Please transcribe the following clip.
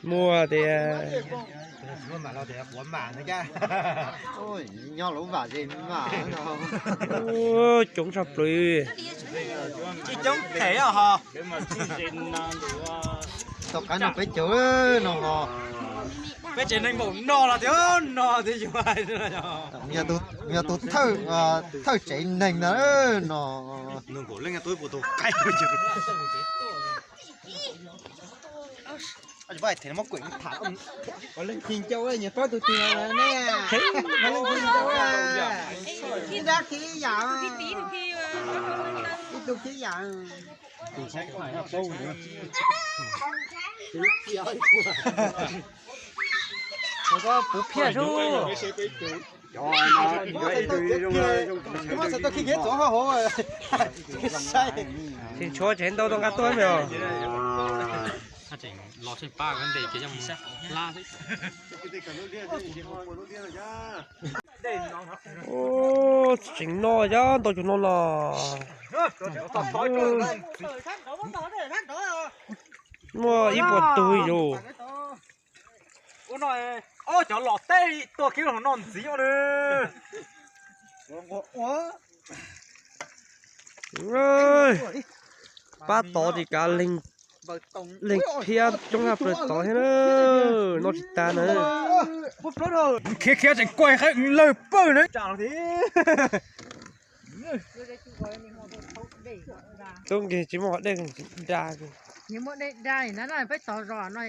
Muaj tias nyob lub vam ze mas coob tshaj plaws. Tsis coob them ho. Tom qab no peb coob no ho. Peb tsev neeg npaum no los tias no thiaj yuav hais. Yog tus thawj tsev neeg ntag no. Nws nkaum leej tub ib puas tus qaib. Ua leej thim cau nyias paub tus twg ne? Ua leej thim cau, ib dab khib ib yam, ib tug khib ib yam. Puv phiaj sub. Muab txhais tau khi nyiav txuav hauv hauv. Tsis tshuav tsev ntau tau nqa tuaj me os. Los tseem pab ntes ces yog mus lab. Tseem no cov ntau cov no no. Muaj ib puas tug yus. Ua no, ob cov los tej tuaj kiag hauv no ntxiv os. Pab tod tsis kav leej, leej khiab coob tshaj plaws tod thiab na. Noj tsis tag na. Khiav khiav tseem kuaj qhab lawg pawg na. Tub nkeeg tsis muaj qhov dej da. Peb tod zos no.